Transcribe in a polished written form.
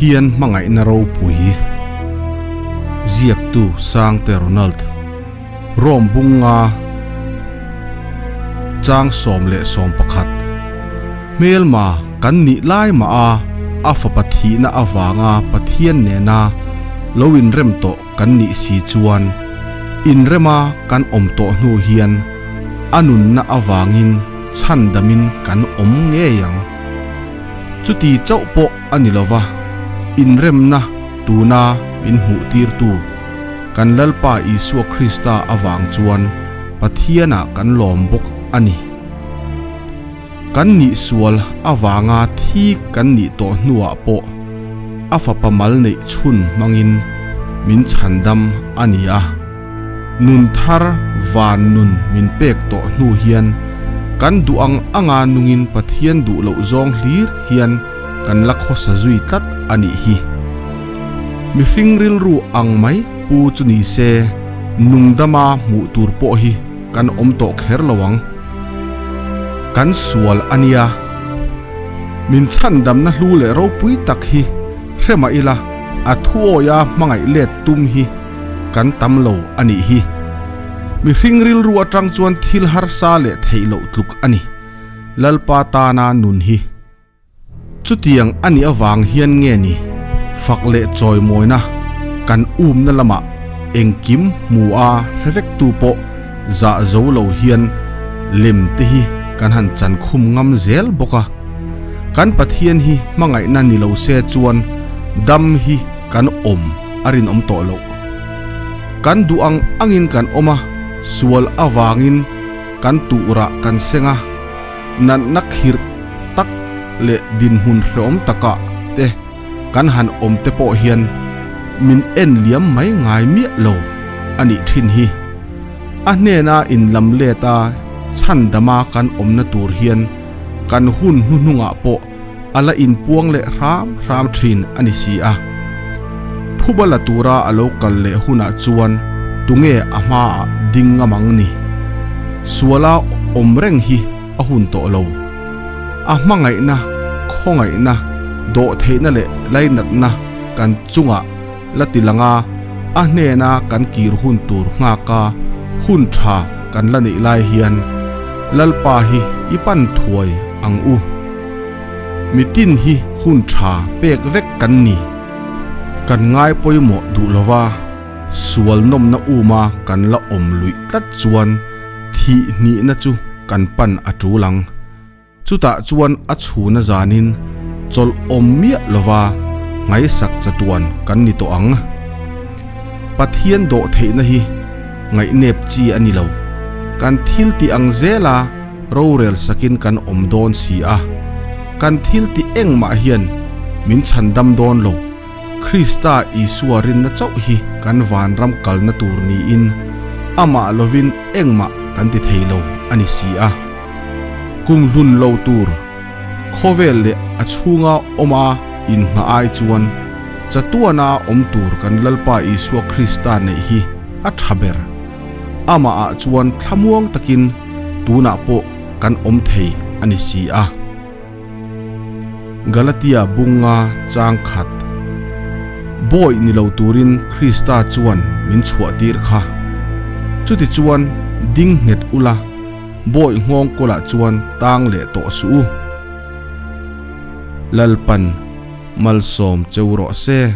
Pathian hmangaihna ropui Ziaktu Sangte Ronald Rome bunga chang 11 Hmelma kan nih lai mah a a fapa thihna avanga Pathian nena lo inrem tawh kan nih si chuan inrema kan awm tawh hnu hian a nunna avangin chhandamin kan awm ngei ang. Chuti chauh pawh a ni lova, inremna tuna min hmuhtirtu kan Lalpa Isua Krista avang chuan Pathianah kan lawm bawk a ni. Kan nih sual avanga thi kan nih tawh hnuah pawh a fapa mal neih chhun hmangin min chhandam a ni a. Nun thar van nun min pek tawh hnu hian kan duh ang anga nungin Pathian duh loh zawng hlir hian kan la khawsa zui tlat a nih hi. Mihring rilru ang mai pu chu ni se nungdama hmuh tur pawh hi kan awm tawh kher lo ang. Kan sual a nia. Min chhandamna hlu leh ropui tak hi hre mah ila a thuawia hmangaih let tum hi kan tam lo a nih hi. Mihring rilru atang chuan thil harsa leh theih loh tluk a ni. Lalpa tana nun hi. Chutiang a nih avang hian nge ni fak leh chawimawina kan umna lamah engkim hmu a hre vektu pawh zah zo lo hian lem te hi kan han chan khum ngam zel bawk a. Kan Pathian hi hmangaihna ni lo se chuan dam hi kan awm a rinawm tawh loh. Kan duh ang angin kan awm a, sual avangin kan tuhrah kan seng a. Natna khirh tak leh dinhmun hreawm takah te kan han awm te pawh hian min en liam mai ngai miah lo a nih thin hi. A hnena inlam let a chhandama kan awmna tur hian kan hun hnuhnungah pawh a la inpuang leh hram hram thin a ni si a. Phuba la tura a lo kal leh hunah chuan tunge a hmaah ding ngam ang ni? Suala awm reng hi a hun tawh lo. A hmangaihna, khawngaihna, dawhtheihna leh lainatna kan chungah la ti lang a, a hnena kan kir hun tur nghaka hun tha kan la neih lai hian Lalpa hi i pan thuai ang u. Mitin hi hun tha pek vek kan ni. Kan ngai pawimawh duh lova, sual nawmna uma kan la awm luih tlat chuan thih hnihna chu kan pan a tul ang. Chutah chuan a chhuna zanin chawlh awm miah lova ngaihsak chatuan kan ni tawh ang. Pathian dawh theihna hi ngaihnep chi a ni lo. Kan thil tih ang zela rorel sakin kan awm dawn si a. Kan thil tih engmah hian min chhandam dawn lo. Krista Isua rinna chauh hi kan vanram kalna tur niin amah lovin engmah kan ti thei lo a ni si a. Kum hlun lo tur khawvel leh a chhunga awma inngah ai chuan chatuana awm tur kan Lalpa Isua Krista neih hi a tha ber. Amahah chuan thlamuang takin tunah pawh kan awm thei a ni si a. Galatia bunga chang khat Bawi ni lo turin Krista chuan min chhuahtir kha. Chutichuan ding nghet ula. Bawi nghawng kawlah chuan tang leh tawh suh u. Lalpan malsawm cheu rawh se.